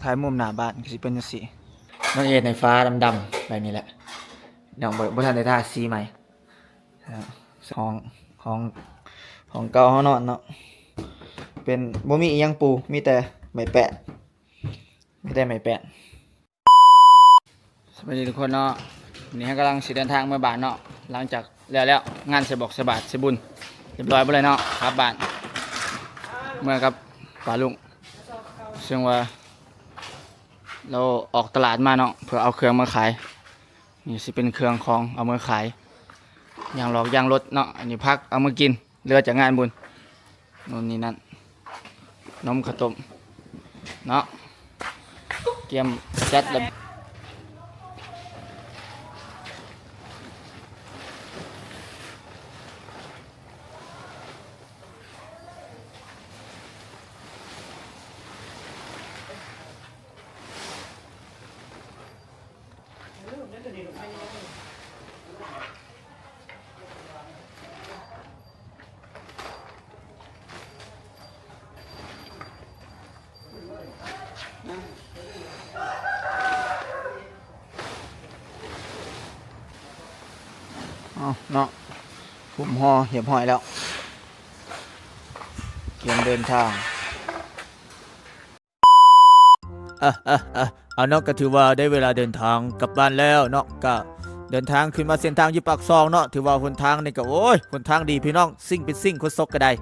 ຖ່າຍມຸມໜ້າບ້ານກໍຊິເປັນຈັ່ງຊີ້. ນ້ອງເອດໃນຟ້າດຳໆແບບນີ້ແຫຼະ. ນ້ອງບໍ່ ບໍ່ທັນໄດ້ທາສີໃໝ່. ຫ້ອງ ຫ້ອງ ຫ້ອງເກົ່າເຮົານອນເນາະ ເປັນ ບໍ່ມີອີ່ຫຍັງປູ ມີແຕ່ໄມ້ແປ້ນ ມີແຕ່ໄມ້ແປ້ນ. ສະບາຍດີທຸກຄົນເນາະ ວັນນີ້ເຮົາກຳລັງຊິເດີນທາງເມືອບ້ານເນາະ ຫຼັງຈາກແລ້ວ ແລ້ວງານໃສ່ບອກໃສ່ບາດໃສ່ບຸນ ຮຽບຮ້ອຍເບິດເລີຍເນາະ ກັບບ້ານ ເມືອກັບປ້າລຸງ ເຊິ່ງວ່າລາວອອກຕະຫຼາດມາເນາະ ເພື່ອເອົາເຄື່ອງມາຂາຍ. ນີ້ຊິເປັນເຄື່ອງຂອງເອົາມາຂາຍ ຢາງຫຼອກຢາງລົດເນາະ ອັນນີ້ຜັກເອົາມາກິນ ເຫຼືອຈາກງານບຸນ ໂນ່ນນີ້ນັ້ນ ນົມ ເຂົ້າຕົ້ມເນາະ ກຽມຈັດລະ ເອົາເນາະ ຫຸ້ມຫໍ່ຮຽບຮ້ອຍແລ້ວ ກຽມເດີນທາງ. ເອົາເນາະ ກໍຖືວ່າໄດ້ເວລາເດີນທາງກັບບ້ານແລ້ວເນາະ ກໍເດີນທາງຂຶ້ນມາເສັ້ນທາງຢູ່ປາກຊ່ອງເນາະ ຖືວ່າຫົນທາງນີ້ກໍ ໂອ້ຍ ຫົນທາງດີພີ່ນ້ອງ ຊິງເປັນຊິງ ໂຄສົກກໍໄດ້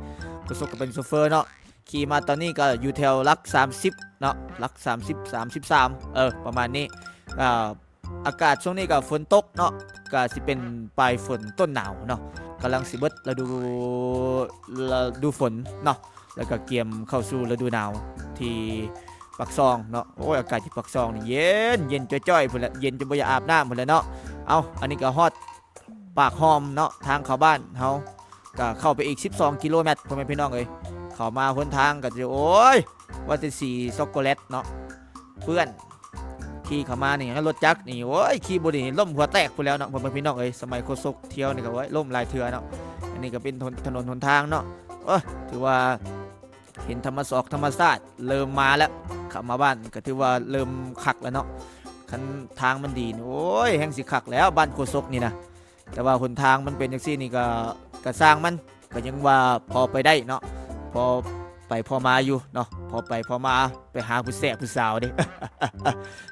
ໂຄສົກກໍເປັນໂຊເຟີເນາະ ຂີ່ມາຕອນນີ້ກໍຢູ່ແຖວຫຼັກສາມສິບເນາະ ຫຼັກສາມສິບ ສາມສິບສາມ ເອີ ປະມານນີ້ ອ່າ ອາກາດຊ່ວງນີ້ກໍຝົນຕົກເນາະ ກໍຊິເປັນປາຍຝົນຕົ້ນໜາວເນາະ ກຳລັງຊິເບິດລະດູ ລະດູຝົນເນາະ ແລ້ວກໍກຽມເຂົ້າສູ່ລະດູໜາວທີ່ປາກຊ່ອງເນາະ. ໂອ້ຍ ອາກາດທີ່ປາກຊ່ອງນີ້ເຢັນ ເຢັນຈ້ອຍໆພຸ້ນແຫຼະ ເຢັນຈົນບໍ່ຢາກອາບນ້ຳພຸ້ນແຫຼະເນາະ. ເອົ້າ ອັນນີ້ກໍຮອດປາກຮ່ອມເນາະ ທາງເຂົ້າບ້ານເຮົາ ກໍເຂົ້າໄປອີກສິບສອງກິໂລແມັດ ພໍ່ແມ່ພີ່ນ້ອງເອີຍ. ເຂົ້າມາຫົນທາງກໍຈະ ໂອ້ຍ ວ່າແຕ່ສີຊັອກໂກແລັດເນາະ ເປື້ອນ. ຂີ່ເຂົ້າມານີ້ ລົດຈັກນີ້ ໂອ້ຍ ຂີ່ບໍ່ດີ ລົ້ມຫົວແຕກພຸ້ນແລ້ວເນາະ ພໍ່ແມ່ພີ່ນ້ອງເອີຍ. ສະໄໝໂຄສົກທ່ຽວນີ້ກໍ ໂອ້ຍ ລົ້ມຫຼາຍເທື່ອເນາະ. ອັນນີ້ກໍເປັນ ຖະໜົນຫົນທາງເນາະ ໂອ້ຍ ຖືວ່າເຫັນທຳມະຊອກທຳມະຊາດເລີ່ມມາແລ້ວ. ເຂົ້າມາບ້ານກໍຖືວ່າເລີ່ມຄັກແລ້ວເນາະ. ຄັນທາງມັນດີນີ້ ໂອ້ຍ ແຮ່ງຊິຄັກແລ້ວ ບ້ານໂຄສົກນີ້ນະ. ແຕ່ວ່າຫົນທາງມັນເປັນຈັ່ງຊີ້ນີ້ກໍ ກໍຊ່າງມັນ ກໍຍັງວ່າພໍໄປໄດ້ເນາະ ພໍໄປພໍມາຢູ່ເນາະ ພໍໄປພໍມາ ໄປຫາຜູ້ແຊບຜູ້ສາວເດ້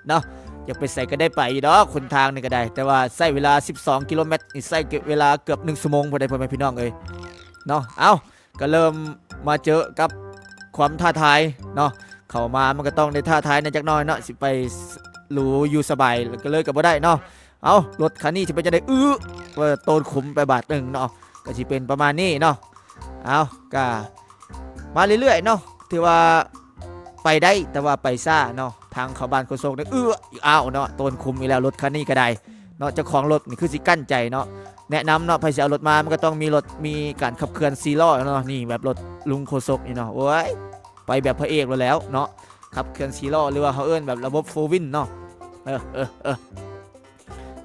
ເນາະ. ຢາກໄປໃສກໍໄດ້ໄປຢູ່ດອກ ຫົນທາງນີ້ກໍໄດ້ ແຕ່ວ່າໃຊ້ເວລາສິບສອງກິໂລແມັດນີ້ ໃຊ້ເວລາເກືອບໜຶ່ງຊົ່ວໂມງພຸ້ນເດ້ ພໍ່ແມ່ພີ່ນ້ອງເອີຍເນາະ. ເອົ້າ ກໍເລີ່ມມາເຈີກັບຄວາມທ້າທາຍເນາະ ເຂົ້າມາມັນກໍຕ້ອງໄດ້ທ້າທາຍແດ່ຈັກໜ້ອຍເນາະ ຊິໄປຫຼູຢູ່ສະບາຍກໍເລີຍກໍບໍ່ໄດ້ເນາະ. ເອົ້າ ລົດຄັນນີ້ຊິເປັນຈັ່ງໃດ? ອື ໂຕນຂຸມໄປບາດໜຶ່ງເນາະ ກໍຊິເປັນປະມານນີ້ເນາະ. ເອົ້າ ກໍມາເລື້ອຍໆເນາະ ຖືວ່າໄປໄດ້ ແຕ່ວ່າໄປຊ້າເນາະ. ທາງເຂົ້າບ້ານໂຄສົກນີ້ ອື ອ້າວເນາະ ໂຕນຂຸມອີກແລ້ວ ລົດຄັນນີ້ກໍໄດ້ເນາະ. ເຈົ້າຂອງລົດນີ້ຄືຊິກັ້ນໃຈເນາະ. ແນະນຳເນາະ ໃຜຊິເອົາລົດມາ ມັນກໍຕ້ອງມີລົດ ມີການຂັບເຄື່ອນສີ່ລໍ້ເນາະ. ນີ້ແບບລົດລຸງໂຄສົກນີ້ເນາະ ໂອ້ຍ ໄປແບບພະເອກໂລດແລ້ວເນາະ ຂັບເຄື່ອນສີ່ລໍ້ ຫຼືວ່າເຮົາເອີ້ນແບບລະບົບໂຟວິນເນາະ. ເອີ ເອີ ເອີ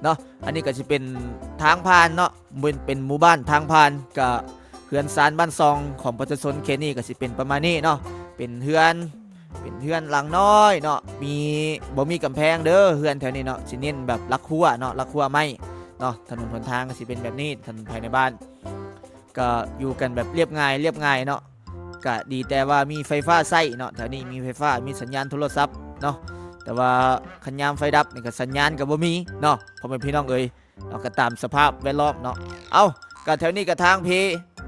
ເນາະ ອັນນີ້ກໍຊິເປັນທາງຜ່ານເນາະ ເປັນ ເປັນໝູ່ບ້ານທາງຜ່ານ ກະເຮືອນຊານບ້ານຊ່ອງຂອງປະຊາຊົນເຂດນີ້ກໍຊິເປັນປະມານນີ້ເນາະ. ເປັນເຮືອນ ເປັນເຮືອນຫຼັງນ້ອຍເນາະ ມີ ບໍ່ມີກຳແພງເດີ ເຮືອນແຖວນີ້ເນາະ ຊິເນັ້ນແບບຫຼັກຮົ້ວເນາະ ຫຼັກຮົ້ວໄມ້ເນາະ. ຖະໜົນຫົນທາງກໍຊິເປັນແບບນີ້ ຖະໜົນພາຍໃນບ້ານ ກໍຢູ່ກັນແບບລຽບງ່າຍ ລຽບງ່າຍເນາະ. ກະດີແຕ່ວ່າມີໄຟຟ້າໃຊ້ເນາະ ແຖວນີ້ມີໄຟຟ້າ ມີສັນຍານໂທລະສັບເນາະ. ແຕ່ວ່າຄັນຍາມໄຟດັບນີ້ກະສັນຍານກະບໍ່ມີເນາະ ພໍ່ແມ່ພີ່ນ້ອງເອີຍເນາະ ກະຕາມສະພາບແວດລ້ອມເນາະ. ເອົ້າ ກະແຖວນີ້ກະທາງເພ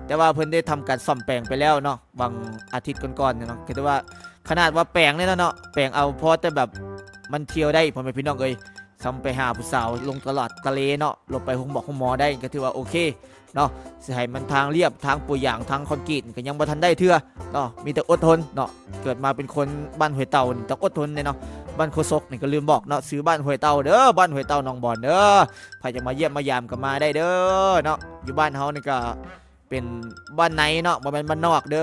ແຕ່ວ່າເພິ່ນໄດ້ທຳການສ້ອມແປງໄປແລ້ວເນາະ ຫວ່າງອາທິດກ່ອນໆນີ້ເນາະ. ກະຖືວ່າຂະໜາດວ່າແປງນີ້ແຫຼະເນາະ ແປງເອົາພໍແຕ່ແບບມັນທ່ຽວໄດ້ ພໍ່ແມ່ພີ່ນ້ອງເອີຍ. ຊ່ຳໄປຫາຜູ້ສາວລົງຕະຫຼາດຕະເລເນາະ ລົງໄປໂຮງໝໍໂຮງໝໍໄດ້ ກໍຖືວ່າໂອເຄເນາະ. ຊິໃຫ້ມັນທາງລຽບ ທາງປູຢາງ ທາງຄອນກຣີດ ກໍຍັງບໍ່ທັນໄດ້ເທື່ອເນາະ. ມີແຕ່ອົດທົນເນາະ ເກີດມາເປັນຄົນບ້ານຫ້ວຍເຕົານີ້ຕ້ອງອົດທົນເດ້ເນາະ. ບ້ານໂຄສົກນີ້ກໍລືມບອກເນາະ ຊື່ບ້ານຫ້ວຍເຕົາເດີ ບ້ານຫ້ວຍເຕົາໜອງບອນເດີ. ໃຜຢາກມາຢ້ຽມມາຢາມກໍມາໄດ້ເດີເນາະ. ຢູ່ບ້ານເຮົານີ້ກໍເປັນບ້ານໃນເນາະ ບໍ່ແມ່ນບ້ານນອກເດີ.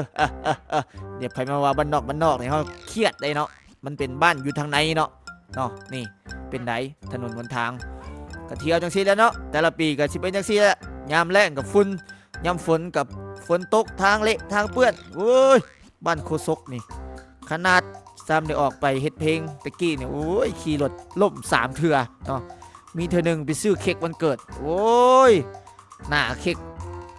ດຽວໃຜມາວ່າບ້ານນອກ ບ້ານນອກນີ້ ເຮົາຄຽດໄດ໋ເນາະ. ມັນເປັນບ້ານຢູ່ທາງໃນເນາະ ເນາະ. ນີ້ເປັນໃດຖະໜົນຫົນທາງ ກະທ່ຽວຈັ່ງຊີ້ແຫຼະເນາະ ແຕ່ລະປີກະຊິເປັນຈັ່ງຊີ້ແຫຼະ. ຍາມແລ້ງກະຝຸ່ນ ຍາມຝົນກະຝົນຕົກ ທາງເລະທາງເປື້ອນ. ໂອ້ຍ ບ້ານໂຄສົກນີ້ ຂະໜາດສ ຕາມໄດ້ອອກໄປເຮັດເພງ. ແຕ່ກີ້ນີ້ ໂອ້ຍ ຂີ່ລົດລົ້ມສາມເທື່ອເນາະ. ມີເທື່ອໜຶ່ງໄປຊື້ເຄັກວັນເກີດ ໂອ້ຍ ໜ້າເຄັກ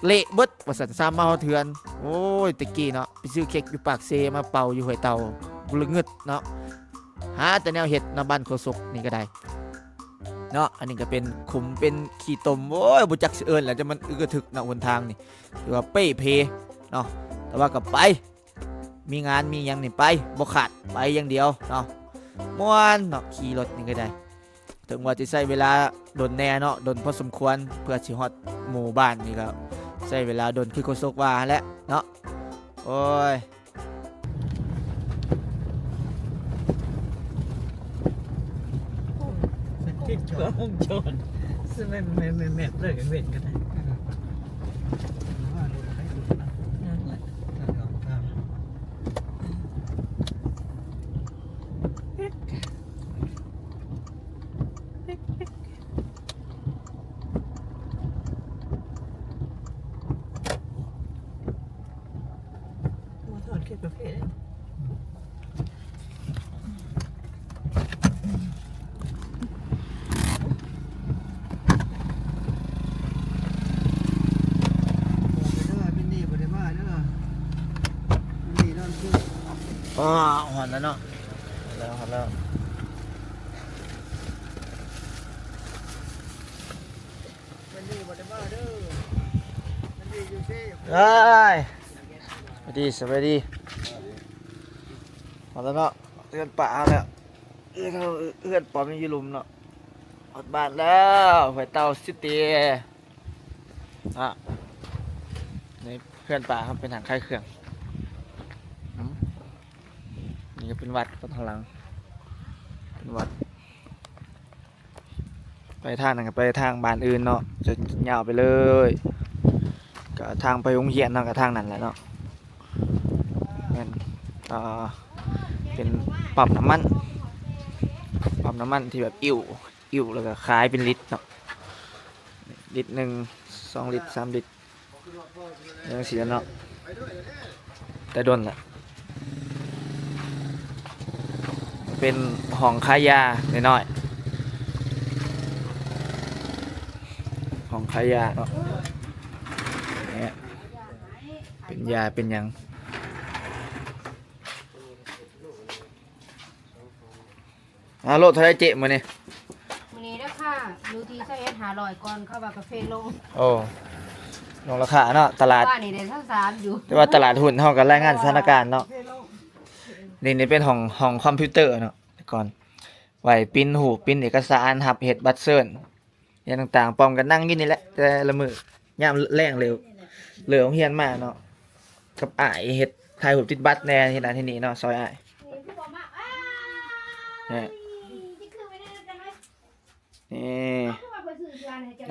ເລະເບິດວ່າຊັ້ນ. ຊ້ຳມາຮອດເຮືອນ ໂອ້ຍ ແຕ່ກີ້ເນາະ ໄປຊື້ເຄັກຢູ່ປາກເຊ ມາເປົ່າຢູ່ຫ້ວຍເຕົ່າ ບໍ່ລະງຶດເນາະ. ຫາແຕ່ແນວເຮັດເນາະ ບ້ານໂຄສົກນີ້ກໍໄດ້ເນາະ. ອັນນີ້ກໍເປັນຂຸມເປັນຂີ້ຕົມ ໂອ້ຍ ບໍ່ຈັກຊິເອີ້ນແລ້ວ ຈະມັນອຶກກະທຶກເນາະ. ຫົນທາງນີ້ຖືວ່າເປ່ເພເນາະ ແຕ່ວ່າກໍໄປ ມີງານມີຫຍັງນີ້ໄປ ບໍ່ຂາດ ໄປຢ່າງດຽວເນາະ. ມ່ວນເນາະ ຂີ່ລົດນີ້ກໍໄດ້ ເຖິງວ່າຈະໃຊ້ເວລາດົນແດ່ເນາະ ດົນພໍສົມຄວນ ເພື່ອຊິຮອດໝູ່ບ້ານນີ້ກໍໃຊ້ເວລາດົນ ຄືໂຄສົກວ່າຫັ້ນແຫຼະເນາະ. ໂອ້ຍ ອ້າວ ຮອດແລ້ວເນາະ ຮອດແລ້ວ ຮອດແລ້ວ. ເອີຍ ສະບາຍດີ ສະບາຍດີ ຮອດແລ້ວເນາະ ເຮືອນປ້າເຮົາແລ້ວ ເຮືອນເຮົາ ເຮືອນປ້າມີຢູ່ລຸ່ມເນາະ. ຮອດບ້ານແລ້ວ ຫ້ວຍເຕົ່າຊິຕີ ອະ ໃນເຮືອນປ້າເຮົາເປັນຫ້າງຂາຍເຄື່ອງ. ອືມ ນີ້ກໍເປັນວັດ ທາງຫຼັງເປັນວັດ. ໄປທາງນັ້ນກໍໄປທາງບ້ານອື່ນເນາະ ຈະຍາວໄປເລີຍ ກໍທາງໄປໂຮງຮຽນເນາະ ກໍທາງນັ້ນແຫຼະເນາະ. ແມ່ນ ເປັນປ້ຳນ້ຳມັນ ປ້ຳນ້ຳມັນທີ່ແບບ ອິ້ວ ອິ້ວແລ້ວກໍຂາຍເປັນລິດເນາະ ລິດໜຶ່ງ ສອງລິດ ສາມລິດ ຈັ່ງຊີ້ແຫຼະເນາະ ແຕ່ດົນລະ. ເປັນຫ້ອງຂາຍຢານ້ອຍໆ ຫ້ອງຂາຍຢາເນາະ ເປັນຢາເປັນຫຍັງ. ອາ ໂລເທົ່າໃດເຈ້ ມື້ນີ້? ມື້ນີ້ລາຄາຢູ່ທີ່ຊາວເອັດ ຫ້າຮ້ອຍ ກ່ອນ ເຂົາວ່າກາເຟລົງ. ໂອ້ ລົງລາຄາເນາະ ຕະຫຼາດ ວ່ານີ້ໄດ້ຊາວສາມຢູ່ ແຕ່ວ່າຕະຫຼາດຫຸ້ນເຮົາກໍລາຍງານສະຖານະການເນາະ. ນີ້ ນີ້ເປັນຫ້ອງ ຫ້ອງຄອມພິວເຕີເນາະ ແຕ່ກ່ອນໄວ້ປິ່ນຮູບ ປິ່ນເອກະສານ ຮັບເຮັດບັດເຊີນ ຫຍັງຕ່າງໆ. ປ້ອມກໍນັ່ງຢູ່ນີ້ແຫຼະແຕ່ລະມື້ ຍາມແລງເລີ ເລີກໂຮງຮຽນມາເນາະ ກັບອ້າຍເຮັດ ຖ່າຍຮູບຕິດບັດແດ່ ເຮັດນັ້ນເຮັດນີ້ເນາະ ຊ່ອຍອ້າຍ. ນີ້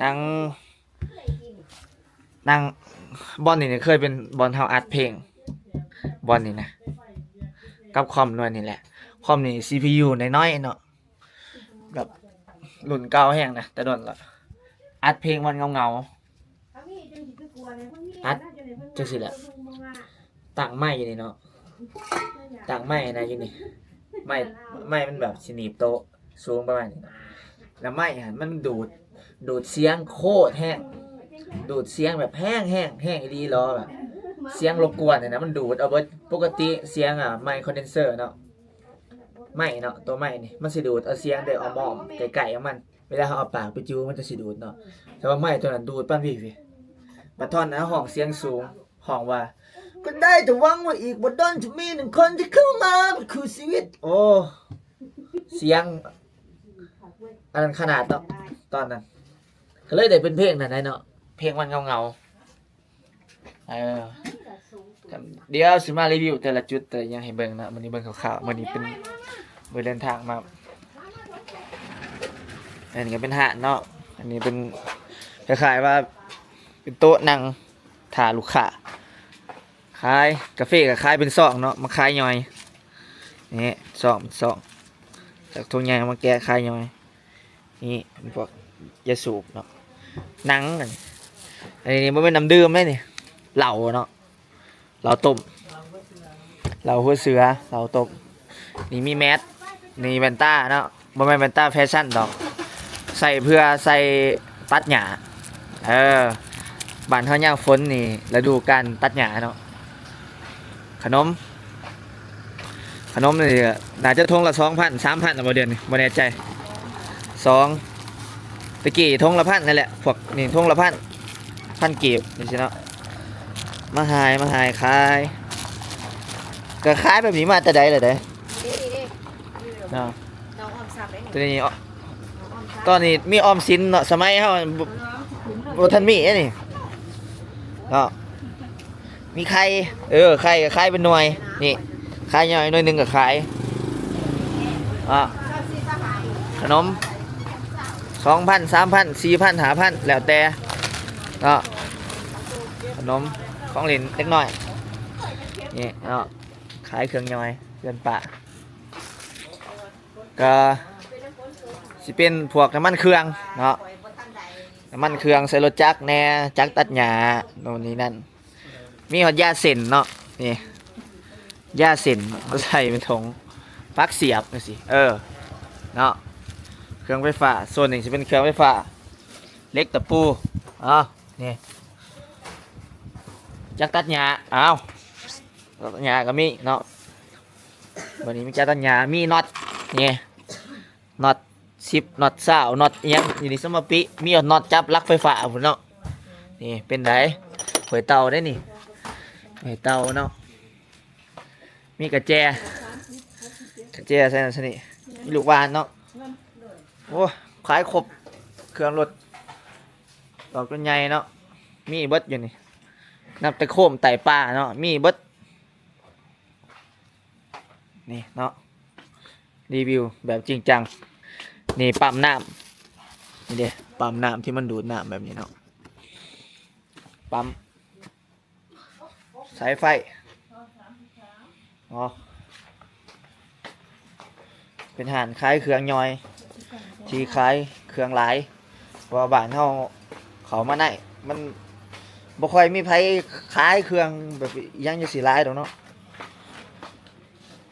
ນັ່ງ ນັ່ງ ບ່ອນນີ້ເຄີຍເປັນບ່ອນເຮົາອັດເພງ ບ່ອນນີ້ນະ ກັບຄອມໜ່ວຍນີ້ແຫຼະ. ຄອມນີ້ ຊີພີຢູ ນ້ອຍໆເນາະ ແບບລຸ້ນເກົ່າແຮງນະ ແຕ່ດົນລະ ອັດເພງມັນເຫງົາໆ ອັດຈັ່ງຊີ້ແຫຼະ. ຕັ້ງໄມ້ຢູ່ນີ້ເນາະ ຕັ້ງໄມ້ນະຢູ່ນີ້ ໄມ້ ໄມ້ມັນແບບຊິໜີບໂຕະສູງປະມານນີ້ນະ ແລ້ວໄມ້ຫັ້ນມັນດູດ ດູດສຽງໂຄດແຮງ ດູດສຽງແບບແຮງໆ ແຮງອີ່ຫຼີເລີຍ ແບບສຽງລົບກວນຫັ້ນນະ ມັນດູດເອົາເບິດ. ປົກກະຕິສຽງ ອາ ໄມຄອນເດນເຊີເນາະ ໄມ້ເນາະ ຕົວໄມ້ນີ້ມັນຊິດູດເອົາສຽງແຕ່ອ້ອມໆ ໃກ້ໆຂອງມັນ ເວລາເຮົາເອົາປາກໄປຈູ້ມັນຈະຊິດູດເນາະ ແຕ່ວ່າໄມ້ຕົວນັ້ນດູດປານພີ້ໆ. ບັດທ່ອນນັ້ນຮ້ອງສຽງສູງ ຮ້ອງວ່າ ກໍໄດ້ແຕ່ຫວັງວ່າອີກບໍ່ດົນຈະມີໜຶ່ງຄົນທີ່ເຂົ້າມາເປັນຄູ່ຊີວິດ. ໂອ້ ສຽງອັນນັ້ນຂະໜາດເນາະ ຕອນນັ້ນ ກໍເລີຍໄດ້ເປັນເພງນັ້ນໄດ໋ເນາະ ເພງມັນເຫງົາໆ. ເອີ ດຽວຊິມາຣີວິວແຕ່ລະຈຸດແຕ່ລະຫຍັງໃຫ້ເບິ່ງເນາະ. ມື້ນີ້ເບິ່ງຄ່າວໆ ມື້ນີ້ເປັນມື້ເດີນທາງມາ. ອັນນີ້ກໍເປັນຮ້ານເນາະ ອັນນີ້ເປັນຄ້າຍໆວ່າເປັນໂຕະນັ່ງຖ້າລູກຄ້າ ຂາຍກາເຟກໍຂາຍເປັນຊອງເນາະ ມາຂາຍຍ່ອຍ ນີ້ ຊອງເປັນຊອງ ຈາກຖົງໃຫຍ່ເອົາມາແກະຂາຍຍ່ອຍ. ນີ້ເປັນພວກຢາສູບເນາະ ໜັງ ອັນນີ້ ອັນນີ້ບໍ່ແມ່ນນ້ຳດື່ມເດ້ນີ້ ເຫຼົ້າເນາະ ເຫຼົ້າຕົ້ມ ເຫຼົ້າຫົວເສືອ ເຫຼົ້າຕົ້ມ. ນີ້ມີແມັດ ນີ້ແວ່ນຕາເນາະ ບໍ່ແມ່ນແວ່ນຕາແຟຊັ່ນດອກ ໃສ່ເພື່ອໃສ່ຕັດຫຍ້າ. ເອີ ບ້ານເຮົາຍາມຝົນນີ້ ລະດູການຕັດຫຍ້າເນາະ. ຂະໜົມ ຂະໜົມນີ້ໜ້າຈະຖົງລະສອງພັນ ສາມພັນແລ້ວບໍ່ ດຽວນີ້ບໍ່ແນ່ໃຈ. ສອງ ຕະກີ້ຖົງລະພັນນັ້ນແຫຼະ ພວກນີ້ຖົງລະພັນ ພັນກີບຈັ່ງຊີ້ເນາະ. ມາຫາຍ ມາຫາຍຂາຍ ກໍຂາຍແບບນີ້ມາແຕ່ໃດລະເດ້ເນາະ. ໂຕນີ້ ຕອນນີ້ມີອອມສິນເນາະ ສະໄໝເຮົາບໍ່ ບໍ່ທັນມີເດ້ນີ້ເນາະ. ມີໄຂ່ ເອີ ໄຂ່ກໍຂາຍເປັນໜ່ວຍ ນີ້ ຂາຍໜ່ວຍ ໜ່ວຍໜຶ່ງກໍຂາຍ ເນາະ. ຂະໜົມ ສອງພັນ ສາມພັນ ສີ່ພັນ ຫ້າພັນ ແລ້ວແຕ່ເນາະ. ຂະໜົມ ຂອງຫຼິ້ນເດັກນ້ອຍ ນີ້ເນາະ ຂາຍເຄື່ອງຍ່ອຍເຮືອນປ້າ. ກໍຊິເປັນພວກນ້ຳມັນເຄື່ອງເນາະ ນ້ຳມັນເຄື່ອງໃສ່ລົດຈັກແດ່ ຈັກຕັດຫຍ້າໂນ່ນນີ້ນັ້ນ. ມີຮອດຢາເສັ້ນເນາະ ນີ້ ຢາເສັ້ນເນາະ ໃສ່ເປັນຖົງ ປັກສຽບຈັ່ງຊີ້ ເອີ ເນາະ. ເຄື່ອງໄຟຟ້າ ໂຊນນີ້ຊິເປັນເຄື່ອງໄຟຟ້າ ເຫຼັກຕະປູ ເອົາ ນີ້ ຈັກຕັດຫຍ້າ ເອົາ ຈັກຕັດຫຍ້າກໍມີເນາະ. ບັດນີ້ມີຈັກຕັດຫຍ້າ ມີນັອດ ນີ້ ນັອດສິບ ນັອດຊາວ ນັອດອີ່ຫຍັງຢູ່ນີ້ ສະມາປິ ມີຮອດນັອດຈັບຫຼັກໄຟຟ້າພຸ້ນເນາະ. ນີ້ເປັນໃດ ຫວຍເຕົາເດ້ນີ້ ຫວຍເຕົາເນາະ. ມີກະແຈ ກະແຈໃສ່ນັ້ນໃສ່ນີ້ ມີລູກບານເນາະ. ໂອ້ ຂາຍຄົບ ເຄື່ອງລົດ ດອກຈົນໃຫຍ່ເນາະ ມີເບິດຢູ່ນີ້ ນັບແຕ່ໂຄມໄຕ້ປາເນາະ ມີເບິດ. ນີ້ເນາະ ຣີວິວແບບຈິງຈັງ. ນີ້ປ້ຳນ້ຳ ນີ້ເດ້ ປ້ຳນ້ຳທີ່ມັນດູດນ້ຳແບບນີ້ເນາະ ປ້ຳສາຍໄຟເນາະ. ເປັນຮ້ານຂາຍເຄື່ອງຍ່ອຍ ທີ່ຂາຍເຄື່ອງຫຼາຍ ເພາະວ່າບ້ານເຮົາເຂົ້າມາໃນ ມັນບໍ່ຄ່ອຍມີໃຜຂາຍເຄື່ອງແບບອີ່ຫຍັງຈັ່ງຊີ້ຫຼາຍດອກເນາະ.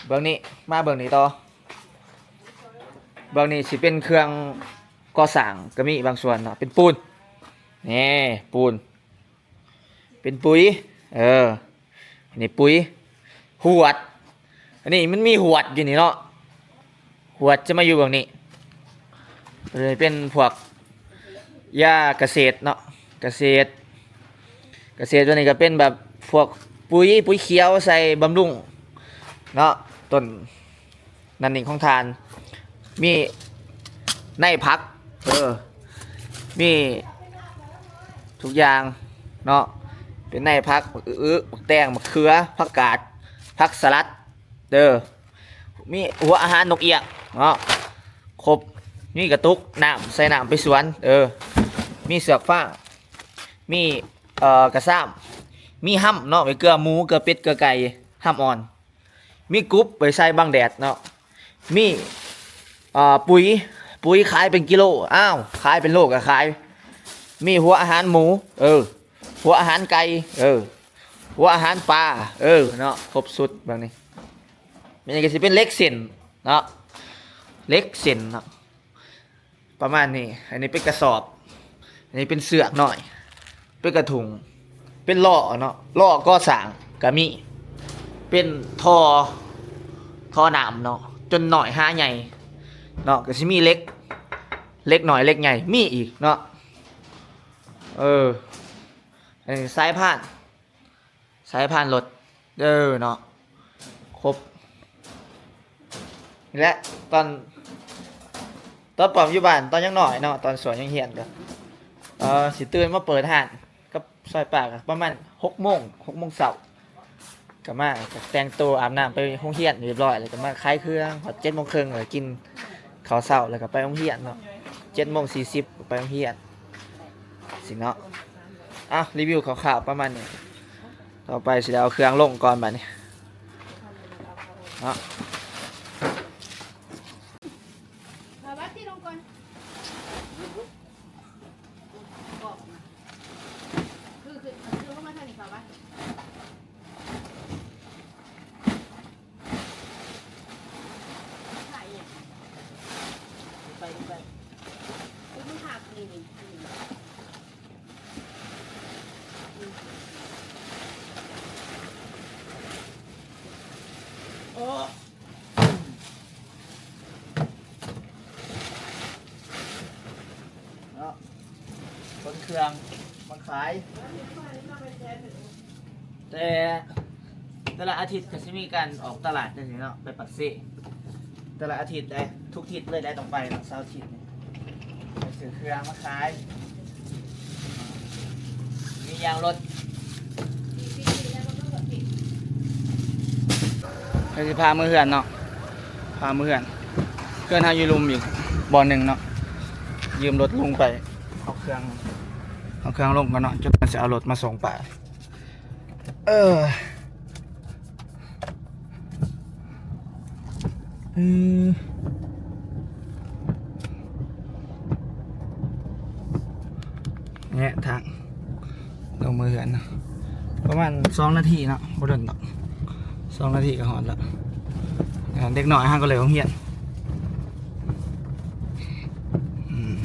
ເບື້ອງນີ້ ມາເບື້ອງນີ້ຕໍ່ ເບື້ອງນີ້ຊິເປັນເຄື່ອງກໍ່ສ້າງກໍມີບາງສ່ວນເນາະ ເປັນປູນ ນີ້ ປູນ ເປັນປຸ໋ຍ ເອີ ນີ້ປຸ໋ຍ ຫວດ ອັນນີ້ມັນມີຫວດຢູ່ນີ້ເນາະ ຫວດຈະມາຢູ່ເບື້ອງນີ້. ເອີ ເປັນພວກຢາກະເສດເນາະ ກະເສດ ກະເສດ ຕົວນີ້ກໍເປັນແບບພວກປຸ໋ຍ ປຸ໋ຍຂຽວໃສ່ບຳລຸງເນາະ ຕົ້ນ ນັ້ນນີ້ຂອງທ່ານ ມີໃນຜັກ ເອີ ມີທຸກຢ່າງເນາະ ເປັນໃນຜັກ ບັກອຶ ບັກແຕງ ບັກເຂືອ ຜັກກາດ ຜັກສະຫຼັດ ເດີ ມີຫົວອາຫານນົກອຽງເນາະ ຄົບ ມີກະຕຸກນ້ຳ ໃສ່ນ້ຳໄປສວນ ເອີ ມີເຊືອກຟາງ ມີ ເອີ ກະຊາມ ມີຮຳເນາະ ໄວ້ເກືອໝູ ເກືອເປັດ ເກືອໄກ່ ຮຳອ່ອນ. ມີກຸບໄວ້ໃສ່ບັງແດດເນາະ ມີ ເອີ ປຸ໋ຍ ປຸ໋ຍຂາຍເປັນກິໂລ ອ້າວ ຂາຍເປັນໂລກໍຂາຍ ມີຫົວອາຫານໝູ ເອີ ຫົວອາຫານໄກ່ ເອີ ຫົວອາຫານປາ ເອີ ເນາະ ຄົບຊຸດແບບນີ້. ອັນນີ້ກໍຊິເປັນເຫຼັກເສັ້ນເນາະ ເຫຼັກເສັ້ນເນາະ ປະມານນີ້. ອັນນີ້ເປັນກະສອບ ອັນນີ້ເປັນເຊືອກນ້ອຍ ເປັນກະທຸງ ເປັນລໍ້ເນາະ ລໍ້ກໍ່ສ້າງກໍມີ ເປັນທໍ່ ທໍ່ນ້ຳເນາະ ຈົນນ້ອຍຫາໃຫຍ່ເນາະ ກໍຊິມີເຫຼັກ ເຫຼັກນ້ອຍເຫຼັກໃຫຍ່ມີອີກເນາະ. ເອີ ອັນນີ້ສາຍພານ ສາຍພານລົດເດີເນາະ ຄົບ. ແລະ ຕອນ ຕອນປ້ອມຢູ່ບ້ານ ຕອນຍັງນ້ອຍເນາະ ຕອນສວນຍັງຮຽນກໍ ເອີ ຊິຕື່ນມາເປີດຮ້ານກັບຊອຍປ້າ ກໍປະມານຫົກໂມງ ຫົກໂມງເຊົ້າ ກໍມາ ກໍແຕ່ງໂຕອາບນ້ຳໄປໂຮງຮຽນຮຽບຮ້ອຍ ແລ້ວກໍມາຂາຍເຄື່ອງ ຮອດເຈັດໂມງເຄິ່ງ ແລ້ວກິນເຂົ້າເຊົ້າ ແລ້ວກໍໄປໂຮງຮຽນເນາະ ເຈັດໂມງສີ່ສິບ ກໍໄປໂຮງຮຽນ ຊິເນາະ. ອ່ະ ຣີວິວຄ່າວໆປະມານນີ້ ຕໍ່ໄປຊິໄດ້ເອົາເຄື່ອງລົງກ່ອນບາດນີ້ເນາະ. ຄື ຄື ຄືລົງມາທາງນີ້ ເຂົ້າໄປ. ໂອ້ ເນາະ ຂົນເຄື່ອງມາຂາຍ ແຕ່ ແຕ່ລະອາທິດກໍຊິມີການອອກຕະຫຼາດຈັ່ງຊີ້ເນາະ ໄປປາກເຊ ແຕ່ລະອາທິດເດ້ ທຸກທິດເລີຍໄດ້ ຕ້ອງໄປເນາະ ເສົາອາທິດນີ້ ໄປຊື້ເຄື່ອງມາຂາຍ ມີຢາງລົດ ໃຜຊິພາເມືອເຮືອນເນາະ ພາເມືອເຮືອນ ເຮືອນເຮົາຢູ່ລຸ່ມອີກບ່ອນໜຶ່ງເນາະ ຢືມລົດລຸງໄປເອົາເຄື່ອງ ເອົາເຄື່ອງລົງກ່ອນເນາະ ຈົນວ່າຊິເອົາລົດມາສົ່ງປາ. ເອີ ເອີ ແງະທາງລົງມືເຮືອນເນາະ ປະມານສອງນາທີເນາະ ບໍ່ດົນດອກ ສອງນາທີກໍຮອດແລ້ວ ເດັກນ້ອຍຫາກໍເລີກໂຮງຮຽນ ອືມ.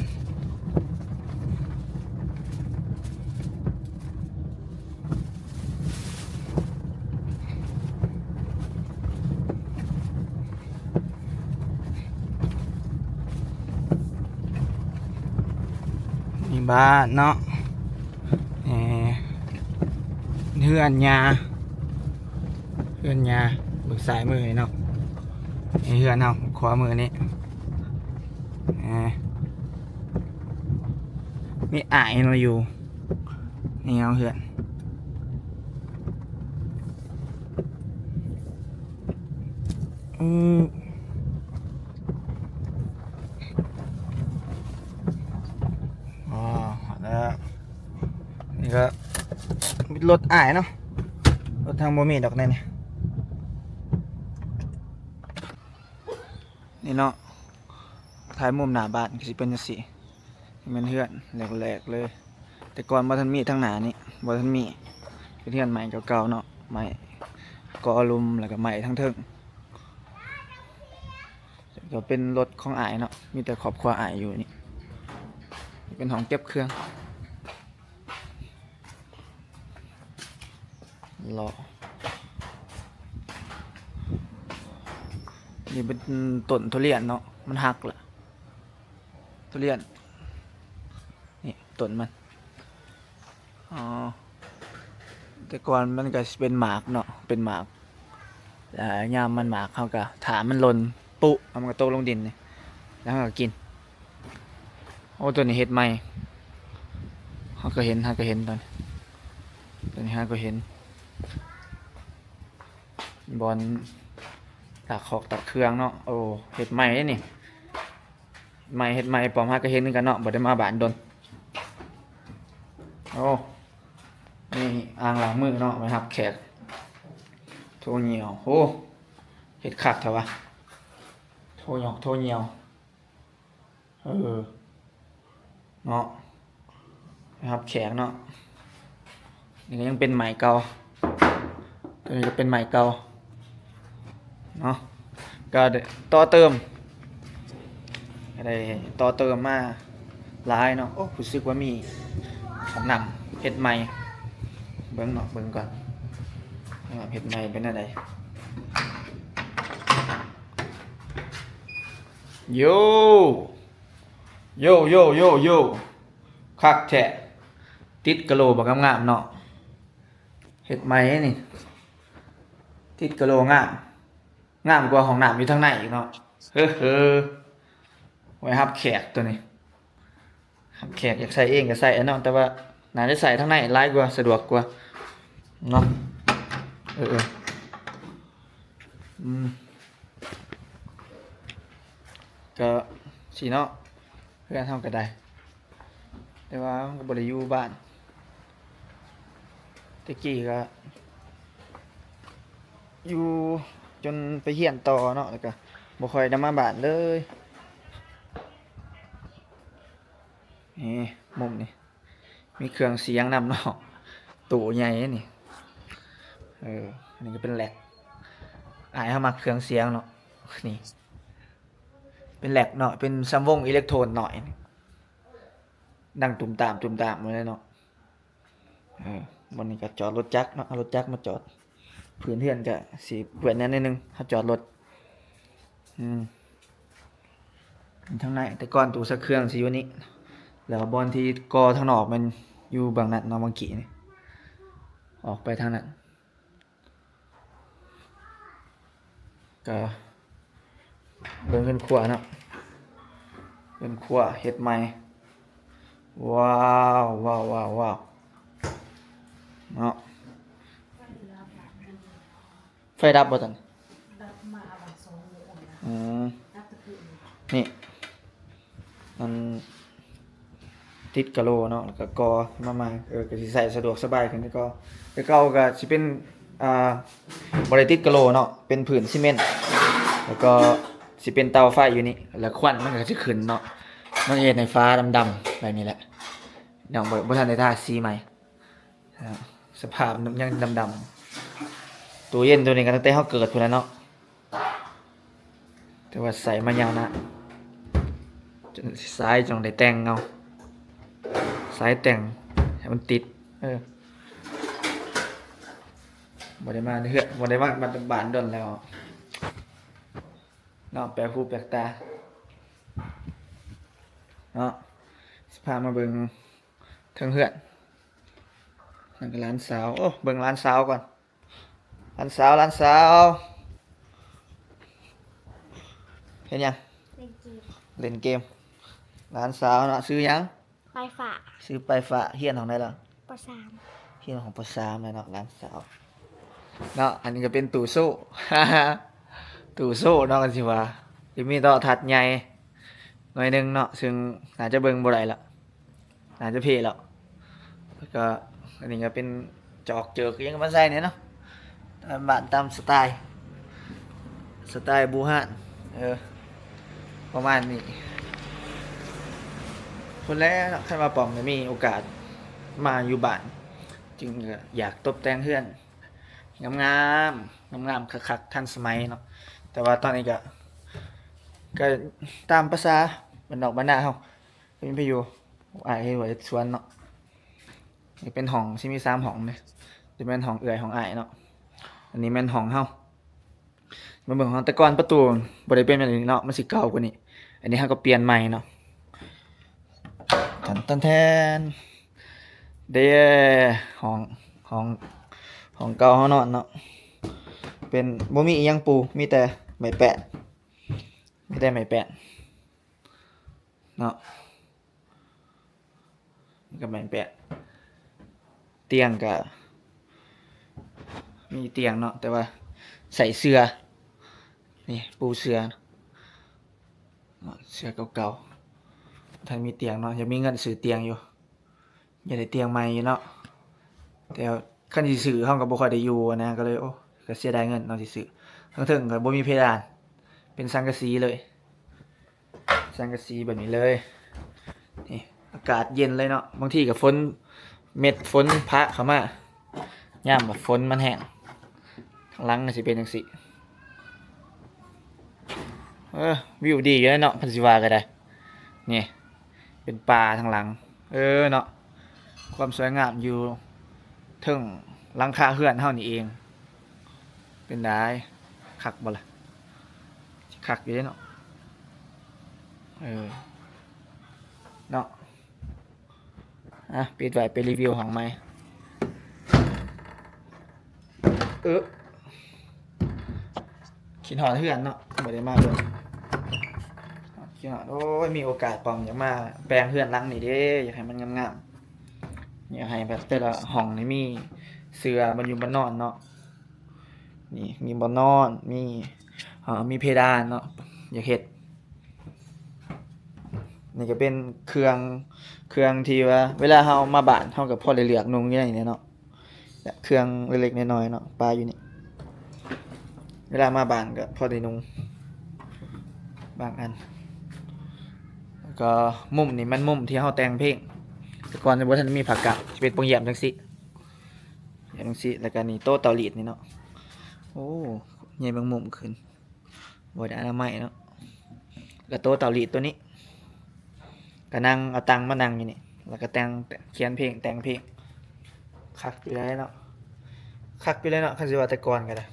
ນີ້ບ້ານເນາະ ເອີ ເຮືອນຍ່າ ເຮືອນຍ່າ ເບິ່ງຊ້າຍມືນີ້ເນາະ ນີ້ເຮືອນເຮົາ ຂວາມືນີ້ ເອີ ມີອ້າຍເຮົາຢູ່ ນີ້ເຮົາເຮືອນ ອືມ ອໍ ຮອດແລ້ວ ນີ້ກໍລົດອ້າຍເນາະ ລົດທາງບໍ່ມີດອກແນວນີ້ ນີ້ເນາະ ຖ່າຍມຸມໜ້າບ້ານກໍຊິເປັນຈັ່ງຊີ້ ນີ້ແມ່ນເຮືອນແຫຼກໆເລີຍ ແຕ່ກ່ອນບໍ່ທັນມີທາງໜ້ານີ້ ບໍ່ທັນມີ ເປັນເຮືອນໄມ້ເກົ່າໆເນາະ ໄມ້ກໍລຸ່ມ ແລ້ວກໍໄມ້ທາງເທິງ ກໍເປັນລົດຂອງອ້າຍເນາະ ມີແຕ່ຄອບຄົວອ້າຍຢູ່ນີ້ ເປັນຫ້ອງເກັບເຄື່ອງ. ເລາະ ນີ້ເປັນຕົ້ນທຸລຽນເນາະ ມັນຫັກລະ ທຸລຽນ ນີ້ຕົ້ນມັນ ອໍ ແຕ່ກ່ອນມັນກໍຊິເປັນໝາກເນາະ ເປັນໝາກ ແລ້ວຍາມມັນໝາກ ເຮົາກໍຖ້າມັນຫຼົ່ນປຸ ແລ້ວມັນກໍຕົກລົງດິນນີ້ ແລ້ວເຮົາກໍກິນ. ໂອ້ ຕົວນີ້ເຮັດໃໝ່ ເຮົາກໍເຫັນ ເຮົາກໍເຫັນຕົວນີ້ ຕົວນີ້ເຮົາກໍເຫັນ ບ່ອນຕາກຂອກຕາກເຄື່ອງເນາະ. ໂອ້ ເຮັດໃໝ່ເດ້ນີ້ ໃໝ່ ເຮັດໃໝ່ ປ້ອມເຮົາກໍເຫັນຄືກັນເນາະ ບໍ່ໄດ້ມາບ້ານດົນ. ໂອ້ ນີ້ອ່າງລ້າງມືເນາະ ໄວ້ຮັບແຂກ ໂຖຍ່ຽວ. ໂອ້ ເຮັດຄັກແທ້ວະ ໂຖຫຍອກໂຖຍ່ຽວ. ເອີ ເນາະ ໄປຮັບແຂກເນາະ. ນີ້ກໍຍັງເປັນໄມ້ເກົ່າ ຕົວນີ້ກໍເປັນໄມ້ເກົ່າເນາະ ກໍໄດ້ຕໍ່ເຕີມ ກໍໄດ້ຕໍ່ເຕີມມາຫຼາຍເນາະ. ໂອ້ ຮູ້ສຶກວ່າມີຫ້ອງນ້ຳເຮັດໃໝ່ ເບິ່ງເນາະ ເບິ່ງກ່ອນ ຫ້ອງນ້ຳເຮັດໃໝ່ເປັນແນວໃດ. ໂຢ ໂຢ ໂຢ ໂຢ ໂຢ ຄັກແທ້ ຕິດກະໂຫຼບັກງາມໆເນາະ. ເຮັດໃໝ່ນີ້ ຕິດກະໂຫຼງາມ ງາມກວ່າຫ້ອງນ້ຳຢູ່ທາງໃນອີກເນາະ. ເຮີໆ ໄວ້ຮັບແຂກຕົວນີ້ ຮັບແຂກ ຢາກໃສ່ເອງກໍໃສ່ເນາະ ແຕ່ວ່າໜ້າຈະໃສ່ທາງໃນຫຼາຍກວ່າ ສະດວກກວ່າເນາະ. ເອີໆ ອືມ ກໍຊີ້ເນາະ ເຮືອນເຮົາກໍໄດ້ ແຕ່ວ່າມັນກໍບໍ່ໄດ້ຢູ່ບ້ານ ແຕ່ກີ້ກໍຢູ່ຈົນໄປຮຽນຕໍ່ເນາະ ແລ້ວກໍບໍ່ຄ່ອຍໄດ້ມາບ້ານເລີຍ. ນີ້ ມຸມນີ້ ມີເຄື່ອງສຽງນຳເນາະ ໂຕໃຫຍ່ນີ້. ເອີ ອັນນີ້ກໍເປັນແລັກ ອ້າຍເຮົາມັກເຄື່ອງສຽງເນາະ ນີ້ ເປັນແລັກເນາະ ເປັນສຳວົງອີເລັກໂທນນ້ອຍ ດັງຕຸມຕາມຕຸມຕາມຢູ່ເລີຍເນາະ. ເອີ ບ່ອນນີ້ກໍຈອດລົດຈັກເນາະ ເອົາລົດຈັກມາຈອດ ພື້ນເຮືອນກໍຊິແຫວ່ນແດ່ໜ້ອຍໜຶ່ງ ເຮົາຈອດລົດ ອືມ ທາງໃນ ແຕ່ກ່ອນຕູ້ຊັກເຄື່ອງຊິຢູ່ນີ້ ແລ້ວບ່ອນທີ່ກໍ່ທາງນອກແມ່ນຢູ່ເບື້ອງນັ້ນເນາະ ເມື່ອກີ້ນີ້ ອອກໄປທາງນັ້ນ. ກະເບິ່ງເຮືອນຄົວເນາະ ເຮືອນຄົວເຮັດໃໝ່. ວ້າວ ວ້າວ ວ້າວ ວ້າວ ເນາະ. ໄຟດັບບໍ່ຕອນນີ້? ດັບມາຫວ່າງສອງໂມງນະ. ອືມ ດັບແຕ່ຄືນນີ້ ນີ້ ມັນຕິດກະໂຫຼເນາະ ແລ້ວກໍກໍ່ມາໃໝ່ ເອີ ກໍຊິໃຊ້ສະດວກສະບາຍຂຶ້ນ. ແຕ່ກໍ ແຕ່ເກົ່າກໍຊິເປັນ ອ່າ ບໍ່ໄດ້ຕິດກະໂຫຼເນາະ ເປັນພື້ນຊີເມັນ ແລ້ວກໍຊິເປັນເຕົາໄຟຢູ່ນີ້ ແລ້ວຄວັນມັນກໍຊິຂຶ້ນເນາະ. ມັນເຮັດໃຫ້ຝາດຳໆແບບນີ້ແຫຼະ ຍັງບໍ່ ບໍ່ທັນໄດ້ທາສີໃໝ່. ສະພາບຍັງດຳໆ. ຕູ້ເຢັນໂຕນີ້ກໍຕັ້ງແຕ່ເຮົາເກີດພຸ້ນແຫຼະເນາະ ແຕ່ວ່າໃຊ້ມາຍາວນານ ຈົນສາຍຈັ່ງໄດ້ແຕ່ງເອົາ ສາຍແຕ່ງໃຫ້ມັນຕິດ. ເອີ ບໍ່ໄດ້ມາເຮືອນ ບໍ່ໄດ້ມາບ້ານດົນແລ້ວເນາະ ແປກຫູແປກຕາເນາະ. ຊິພາມາເບິ່ງເທິງເຮືອນ ນັ້ນກໍຫຼານສາວ. ໂອ້ ເບິ່ງຫຼານສາວກ່ອນ. ຫຼານສາວ ຫຼານສາວ ເຮັດຫຍັງ? ເລ່ນເກມ ເລ່ນເກມ. ຫຼານສາວເນາະ ຊື່ຫຍັງ? ປາຍຟ້າ. ຊື່ປາຍຟ້າ. ຮຽນຫ້ອງໃດລະ? ປໍສາມ. ຮຽນຫ້ອງປໍສາມແລ້ວເນາະ ຫຼານສາວເນາະ. ອັນນີ້ກໍເປັນຕູ້ໂສ້ ຕູ້ໂສ້ເນາະ ກໍຊິວ່າ ຈະມີໂທລະທັດໃຫຍ່ໜ້ອຍໜຶ່ງເນາະ ຊຶ່ງໜ້າຈະເບິ່ງບໍ່ໄດ້ລະ ໜ້າຈະເພແລ້ວ. ແລ້ວກໍອັນນີ້ກໍເປັນຈອກເຈີກອີ່ຫຍັງມາໃສ່ນີ້ເນາະ ຕາມບ້ານຕາມສະໄຕ ສະໄຕບູຮານ ເອີ ປະມານນີ້ພຸ້ນແຫຼະເນາະ. ຄັນວ່າປ້ອມໄດ້ມີໂອກາດມາຢູ່ບ້ານ ຈຶ່ງຢາກຕົບແຕ່ງເຮືອນງາມໆ ງາມໆ ຄັກໆ ທັນສະໄໝເນາະ. ແຕ່ວ່າຕອນນີ້ກໍ ກໍຕາມພາສາບ້ານນອກບ້ານນາເຮົາ ເປັນໄປຢູ່. ອ້າຍເຮັດຫົວເຮັດສວນເນາະ. ນີ້ເປັນຫ້ອງ ຊິມີສາມຫ້ອງເດ້ ຈະແມ່ນຫ້ອງເອື້ອຍ ຫ້ອງອ້າຍເນາະ. ອັນນີ້ແມ່ນຫ້ອງເຮົາ ມາເບິ່ງຫ້ອງ. ແຕ່ກ່ອນປະຕູບໍ່ໄດ້ເປັນແບບນີ້ເນາະ ມັນຊິເກົ່າກວ່ານີ້. ອັນນີ້ເຮົາກໍປ່ຽນໃໝ່ເນາະ. ແທນ ແທນ ແທນ ເດ້ ຫ້ອງ ຫ້ອງ ຫ້ອງເກົ່າເຮົານອນເນາະ. ເປັນ ບໍ່ມີອີ່ຫຍັງປູ ມີແຕ່ໄມ້ແປ້ນ ມີແຕ່ໄມ້ແປ້ນເນາະ. ນີ້ກໍແມ່ນແປະ ຕຽງກໍມີຕຽງເນາະ ແຕ່ວ່າໃສ່ເສື່ອ ນີ້ປູເສື່ອ ເສື້ອເກົ່າໆ. ບໍ່ທັນມີຕຽງເນາະ ຢາກມີເງິນຊື້ຕຽງຢູ່ ຢາກໄດ້ຕຽງໃໝ່ຢູ່ເນາະ. ແຕ່ຄັນຊິຊື້ເຮົາກໍບໍ່ຄ່ອຍໄດ້ຢູ່ນະ ກໍເລີຍ ໂອ້ ກໍເສຍດາຍເງິນເນາະ ຊິຊື້. ທາງເທິງກໍບໍ່ມີເພດານ ເປັນສັງກະສີເລີຍ. ສັງກະສີແບບນີ້ເລີຍ. ນີ້ ອາກາດເຢັນເລີຍເນາະ. ບາງທີກໍຝົນ ເມັດຝົນປະເຂົ້າມາ ຍາມແບບຝົນມັນແຫ້ງ ທາງຫຼັງກໍຊິເປັນຈັ່ງຊີ້. ເອີ ວິວດີຢູ່ເນາະ ຄັນຊິວ່າກໍໄດ້. ນີ້ ເປັນປ່າທາງຫຼັງ. ເອີເນາະ ຄວາມສວຍງາມຢູ່ເທິງຫຼັງຄາເຮືອນເຮົານີ້ເອງ. ເປັນໃດ ຄັກບໍ່ລະ? ຊິຄັກຢູ່ເດ້ເນາະ. ເອີ ເນາະ. ອ່ະ ປິດໄວ້ ໄປຣີວິວຫ້ອງໃໝ່. ເອີ ຄິດຮອດເຮືອນເນາະ ບໍ່ໄດ້ມາເບິ່ງ. ຄິດຮອດ ໂອ້ຍ ມີໂອກາດປ້ອມຢາກມາແປງເຮືອນຫຼັງນີ້ເດ້ ຢາກໃຫ້ມັນງາມໆ ຢາກໃຫ້ແບບແຕ່ລະຫ້ອງນີ້ມີເສື່ອບ່ອນຢູ່ບ່ອນນອນເນາະ. ນີ້ມີບ່ອນນອນ ມີ ເອີ ມີເພດານເນາະ ຢາກເຮັດ. ນີ້ກໍເປັນເຄື່ອງ ເຄື່ອງທີ່ວ່າເວລາເຮົາມາບ້ານ ເຮົາກໍພໍໄດ້ເລືອກນຸ່ງຢູ່ໃນນີ້ເນາະ. ແບບເຄື່ອງເລັກໆນ້ອຍໆເນາະ ປະຢູ່ນີ້ ເວລາມາບ້ານກໍພໍໄດ້ນຸ່ງບາງອັນ. ແລ້ວກໍມຸມນີ້ແມ່ນມຸມທີ່ເຮົາແຕ່ງເພງ ແຕ່ກ່ອນຍັງບໍ່ທັນມີຜ້າກັ້ນ ຊິເປັນປ່ອງຢ້ຽມຈັ່ງຊີ້ ຢ່າງຊີ້. ແລ້ວກໍນີ້ໂຕະເຕົາລີດນີ້ເນາະ. ໂອ້ ໃຫຍ່ເບິ່ງມຸມຂຶ້ນ ບໍ່ໄດ້ອະນາໄມເນາະ. ກະໂຕະເຕົາລີດໂຕນີ້ ກະນັ່ງເອົາຕັ່ງມານັ່ງຢູ່ນີ້ ແລ້ວກະແຕ່ງ ຂຽນເພງ ແຕ່ງເພງ ຄັກຢູ່ໄດ໋ເນາະ ຄັກຢູ່ໄດ໋ເນາະ. ຄັນຊິວ່າແຕ່ກ່ອນກະໄດ້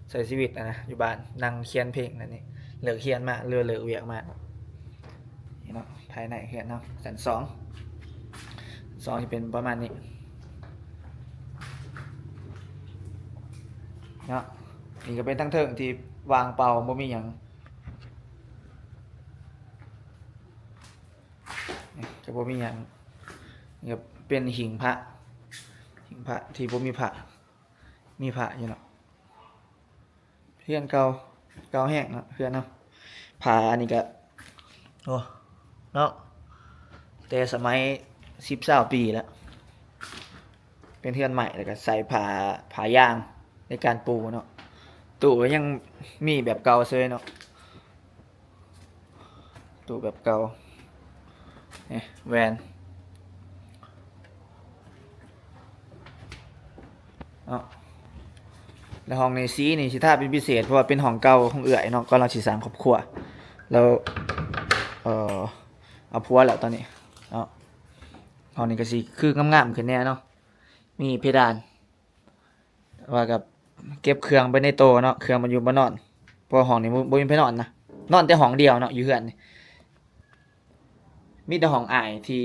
ໃຊ້ຊີວິດຫັ້ນນະ ຢູ່ບ້ານນັ່ງຂຽນເພງນັ້ນນີ້ ເລີກຮຽນມາ ຫຼືເລີກວຽກມາ ນີ້ເນາະ. ພາຍໃນເຮືອນເຮົາ ຊັ້ນສອງ ສອງຊິເປັນປະມານນີ້ເນາະ. ນີ້ກະເປັນທາງເທິງທີ່ວ່າງເປົ່າ ບໍ່ມີຫຍັງ ກະບໍ່ມີຫຍັງ ກະເປັນຫິ້ງພະ ຫິ້ງພະທີ່ບໍ່ມີພະ ມີພະຢູ່ເນາະ. ເຮືອນເກົ່າ ເກົ່າແຮງເນາະ ເຮືອນເຮົາ. ຝາອັນນີ້ກະ ໂອ້ ເນາະ ແຕ່ສະໄໝສິບຊາວປີແລ້ວ ເປັນເຮືອນໄມ້ ແລ້ວກະໃສ່ຜ້າ ຜ້າຢາງໃນການປູເນາະ. ຕູ້ກະຍັງມີແບບເກົ່າເຊີຍເນາະ ຕູ້ແບບເກົ່າ ນີ້ ແວ່ນເນາະ. ແລ້ວຫ້ອງນີ້ ສີນີ້ຊິທາເປັນພິເສດ ເພາະວ່າເປັນຫ້ອງເກົ່າຂອງເອື້ອຍເນາະ ກຳລັງຊິສ້າງຄອບຄົວ ແລ້ວ ເອີ ເອົາຜົວແລ້ວຕອນນີ້ເນາະ. ຫ້ອງນີ້ກະຊິຄືງາມໆຂຶ້ນແດ່ເນາະ ມີເພດານ ແຕ່ວ່າກະເກັບເຄື່ອງໄປໃນໂຕເນາະ ເຄື່ອງມັນຢູ່ບ່ອນນອນ ເພາະວ່າຫ້ອງນີ້ບໍ່ ບໍ່ມີໃຜນອນນະ ນອນແຕ່ຫ້ອງດຽວເນາະ ຢູ່ເຮືອນນີ້ ມີແຕ່ຫ້ອງອ້າຍທີ່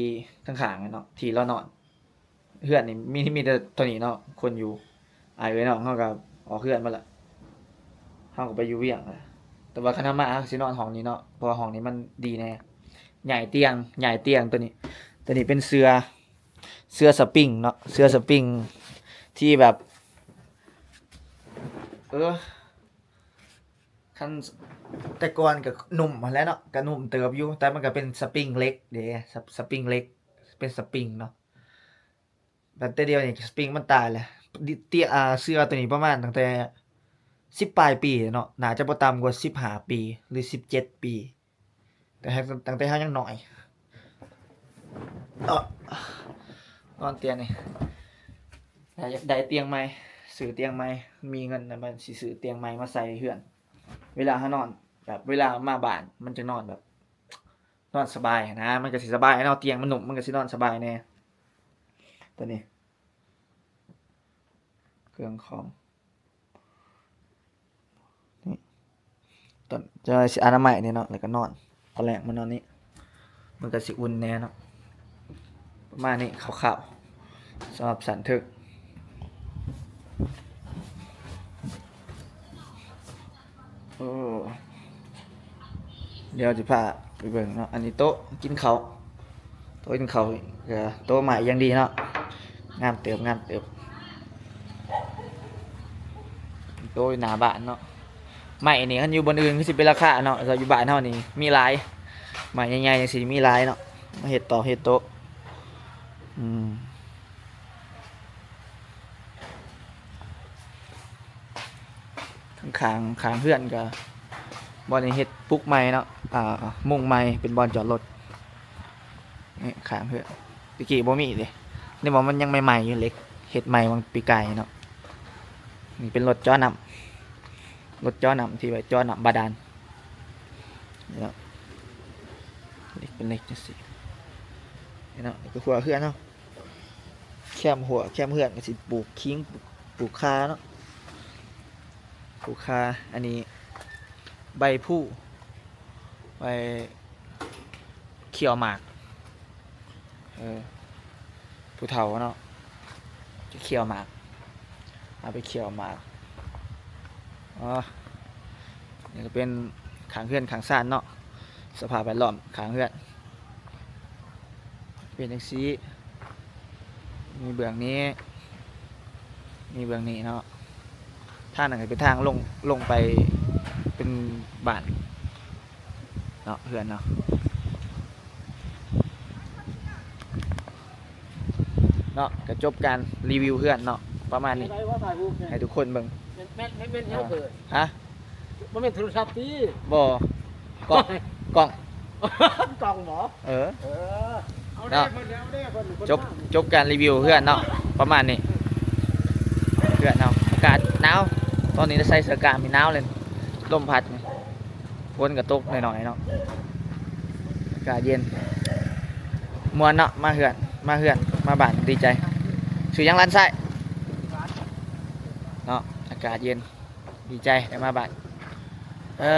ຂ້າງໆເນາະ ທີ່ລາວນອນ. ເຮືອນນີ້ມີ ມີແຕ່ເທົ່ານີ້ເນາະ ຄົນຢູ່ ອ້າຍເອື້ອຍນ້ອງເຮົາກະອອກເຮືອນໝົດລະ ເຮົາກະໄປຢູ່ວຽກລະ. ແຕ່ວ່າຄັນເຮົາມາ ເຮົາກະຊິນອນຫ້ອງນີ້ເນາະ ເພາະວ່າຫ້ອງນີ້ມັນດີແດ່ ຍ້າຍຕຽງ ຍ້າຍຕຽງໂຕນີ້ ໂຕນີ້ເປັນເສື່ອ ເສື່ອສະປຣິງເນາະ ເສື່ອສະປຣິງທີ່ແບບ ເອີ ຄັນແຕ່ກ່ອນກະນຸ້ມຫັ້ນແຫຼະເນາະ ກະນຸ້ມເຕີບຢູ່ ແຕ່ມັນກະເປັນສະປຣິງເຫຼັກເດ້ ສະ ສະປຣິງເຫຼັກ ເປັນສະປຣິງເນາະ. ແຕ່ດຽວນີ້ສະປຣິງມັນຕາຍແລ້ວ ເຕຍ ອາ ເສື່ອໂຕນີ້ປະມານຕັ້ງແຕ່ສິບປາຍປີແລ້ວເນາະ ໜ້າຈະບໍ່ຕ່ຳກວ່າສິບຫ້າປີ ຫຼືສິບເຈັດປີ ແຕ່ ຕັ້ງແຕ່ເຮົາຍັງນ້ອຍ ເນາະ. ນອນຕຽງນີ້ ໄດ້ ໄດ້ຕຽງໃໝ່ ຊື້ຕຽງໃໝ່ ມີເງິນນະ ມັນຊິຊື້ຕຽງໃໝ່ມາໃສ່ເຮືອນ ເວລາເຮົານອນ ແບບເວລາມາບ້ານມັນຈະນອນແບບ ນອນສະບາຍຫັ້ນນະ ມັນກະຊິສະບາຍເນາະ ຕຽງມັນນຸ້ມ ມັນກະຊິນອນສະບາຍແດ່. ໂຕນີ້ເຄື່ອງຂອງ ນີ້ ຕອນ ຈະຊິອະນາໄມນີ້ເນາະ ແລ້ວກະນອນ ຕອນແລງມານອນນີ້ ມັນກະຊິອຸ່ນແດ່ເນາະ. ປະມານນີ້ຄ່າວໆ ສຳລັບຊັ້ນເທິງ. ໂອ້ ດຽວຊິພາໄປເບິ່ງເນາະ ອັນນີ້ໂຕະກິນເຂົ້າ ໂຕະກິນເຂົ້າກະໂຕະໄມ້ຢ່າງດີເນາະ ງາມເຕີບ ງາມເຕີບ ໂຕະຢູ່ໜ້າບ້ານເນາະ. ໄມ້ນີ້ຄັນຢູ່ບ່ອນອື່ນຄືຊິເປັນລາຄາເນາະ ແຕ່ຢູ່ບ້ານເຮົານີ້ມີຫຼາຍ ໄມ້ໃຫຍ່ໆຈັ່ງຊີ້ມີຫຼາຍເນາະ ມາເຮັດໂຕະ ເຮັດໂຕະ ອືມ. ຂ້າງໆ ຂ້າງເຮືອນກະ ບ່ອນນີ້ເຮັດປຸກໃໝ່ເນາະ ອາ ມຸງໃໝ່ ເປັນບ່ອນຈອດລົດ ນີ້ຂ້າງເຮືອນ ແຕ່ກີ້ບໍ່ມີເດ້ ນີ້ວ່າມັນຍັງໃໝ່ໆຢູ່ ເຫຼັກເຮັດໃໝ່ຫວ່າງປີກາຍເນາະ. ນີ້ເປັນລົດເຈາະນ້ຳ ລົດເຈາະນ້ຳທີ່ໄວ້ເຈາະນ້ຳບາດານ ນີ້ເນາະ ເຫຼັກເປັນເຫຼັກຈັ່ງຊີ້ ນີ້ເນາະ ນີ້ກະຄົວເຮືອນເຮົາ. ແຄມຮົ້ວແຄມເຮືອນກະຊິປູກຂີງ ປູກຂ່າເນາະ ປູກຂ່າ. ອັນນີ້ໃບພູໄວ້ຂ້ຽວໝາກ ເອີ ຜູ້ເຖົ້າເນາະ ຈະຂ້ຽວໝາກ ເອົາໄປຂ້ຽວໝາກ. ອໍ ນີ້ກະເປັນຂ້າງເຮືອນຂ້າງຊານເນາະ ສະພາບແວດລ້ອມຂ້າງເຮືອນ ເປັນຈັ່ງຊີ້ ມີເບື້ອງນີ້ ມີເບື້ອງນີ້ເນາະ. ທາງນັ້ນກະເປັນທາງລົງ ລົງໄປເປັນບ້ານເນາະ ເຮືອນເນາະ ເນາະ. ກະຈົບການຣີວິວເຮືອນເນາະ ປະມານນີ້ ໃຫ້ທຸກຄົນເບິ່ງ. ແມ່ນ ແມ່ນ ແມ່ນ ຮະ? ບໍ່ແມ່ນໂທລະສັບຕິ? ບໍ່ ກ້ອງ ກ້ອງ ກ້ອງບໍ? ເອີ ເອີ ເອົາແດ່ເພິ່ນ ເອົາແດ່ເພິ່ນ ຈົບ ຈົບການຣີວິວເຮືອນເນາະ ປະມານນີ້ ເຮືອນເຮົາ ອາກາດໜາວ ຕອນນີ້ໄດ້ໃສ່ເສື້ອກາງ ມີໜາວເລີຍ ລົມພັດນີ້ ຝົນກໍຕົກໜ້ອຍໆເນາະ ອາກາດເຢັນ ມ່ວນເນາະ ມາເຮືອນ ມາເຮືອນ ມາບ້ານ ດີໃຈ. ຊື່ຫຍັງ ຫຼານຊາຍ? ເນາະ ອາກາດເຢັນ ດີໃຈໄດ້ມາບ້ານ. ເອີ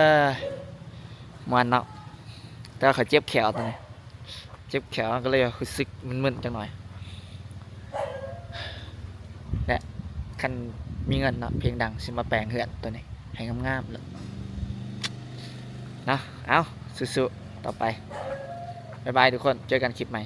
ມ່ວນເນາະ ແຕ່ວ່າຂ້ອຍເຈັບແຂ້ວຕອນນີ້ ເຈັບແຂ້ວກໍເລີຍຮູ້ສຶກມຶນໆຈັກໜ່ອຍ ແລະ ຄັນມີເງິນເນາະ ເພງດັງ ຊິມາແປງເຮືອນໂຕນີ້ໃຫ້ງາມໆເລີຍເນາະ. ເອົາ ສູ້ໆຕໍ່ໄປ. ບາຍບາຍທຸກຄົນ ເຈີກັນຄລິບໃໝ່.